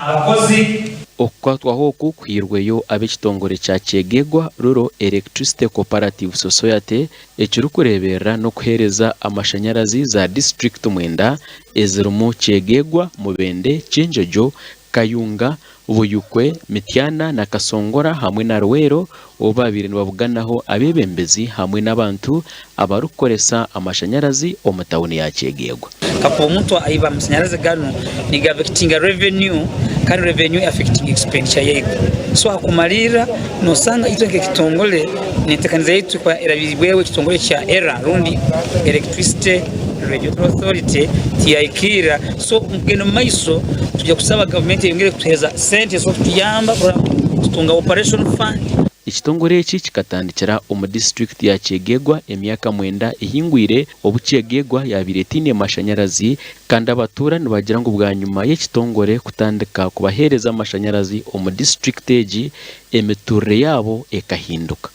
Abakozi. Okukwatwaho oku kuhairweyo ab'ekitongore kya Kyegegwa Rural Electricity Cooperative Society ekirikureeberera n'okuheereza amashanyarazi za disiturikiti mwenda ezirimu Kyegegwa, Mubende, Kyenjojo, Kayunga, Buyukwe, Mityana na Kasongora hamwe na Luweero obu baabaire nibabuganaho abeebembezi hamwe n'abantu abarikukoresa amashanyarazi omu tauni ya Kyegegwa. Kakuba omuntu aiba amasanyarazi ganu niga affectinga revenue kandi revenue affectinga expenditure yaitu. So hakumalirra nosanga itwe nk'ekitongole n'entekaniza yaitu ekuba erabirweho ekitongole kya ERA rundi Electricity Regulatory Authority tiyahikirra. So omu kugenda omu maiso nitwija kusaba gavumenti eyongere kutuheereza sente ez'okutuyamba kurora ngu tutunga operation fund. Ekitongore eki kikatandikira omu disiturikiti ya Kyegegwa emyaka mwenda ehingwire obu Kyegegwa yaabaire etaine mashanyarazi kandi abatuura nibagira ngu bwanyima y'ekitongore kutandika kubaheereza amashanyarazi omu disiturikiti egi, emiturire yaabo ekahinduka.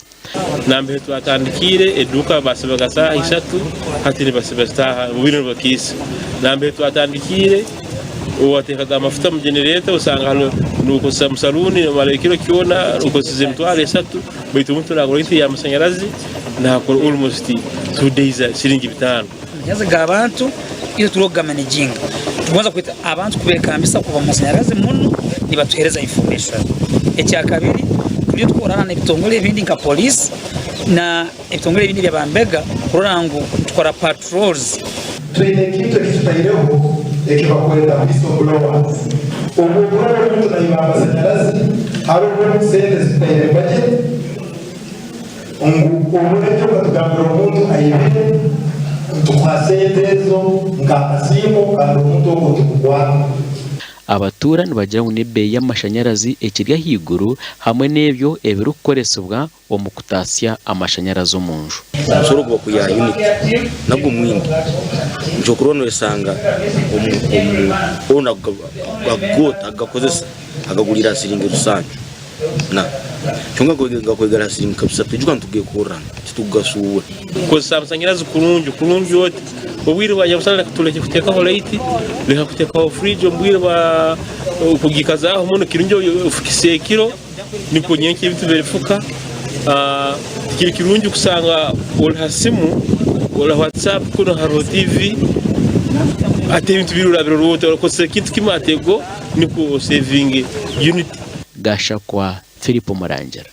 Nambere twatandikiire eduuka basibaga saaha ishatu hati nibasiba saaha obwire nibukiisa. Nambere twatandikiire owateekaga amafuta omu genereeta osanga hanu nokozesa omu saluuni omara ekiro kyona okozesize emitwaro esatu baitu omuntu nagura liita y'amashanyarazi nakora almost 2 days siringi bitaano. Amashanyarazi g'abantu itwe turi okugamanaginga. Nitugonza kweta abantu kubekambisa kuba omu mashanyarazi muno nibatuhereza information. Ekyakabiri turiyo tukorana n'ebitongore ebindi nka police na ebitongore ebindi ebyabambega kurora ngu nitukora patrols. Twine ekintu eki tutaireho eki bakweta whistle blowers. Obu okurora omuntu naiba amasanyarazi, haroho sente ezitutaire budget ngu oburekye okatugambira omuntu aibire, nitukuha sente ezo nk'akasiimo kandi omuntu ogwo nitumukwata. Abatuura nibagira ngu n'ebeeyi y'amashanyarazi ekiri ahaiguru hamwe n'ebyo ebirikukoresibwa omu kutaasya amashanyarazi omu nju. Omusoro ogu bakwiha aha unit nagwo mwingi nikyo orikureeba noyeshanga hoona akugakozesa akagurira aha siringi rusanju na kyonka gakwegera aha siringi nka bisatu ijuka nitugekorra titukugashuubura. Kozesa amashanyarazi kurungi kurungi oti obwire bwa nyamusana reka turekye kuteekaho light reka kuteekaho fridge omu bwire bwa kugiikazaaho muno kirungi ofukise ekiro. Nikwo nyenkya ebintu birifuka. Tikiri kirungi kusanga ori ha simu, ori ha WhatsApp kunu hariho TV hati ebintu biri orabire oti orakozesa ekintu kimwe ati ego nikwo osevinge unit. Gashakwa Philip Murangira.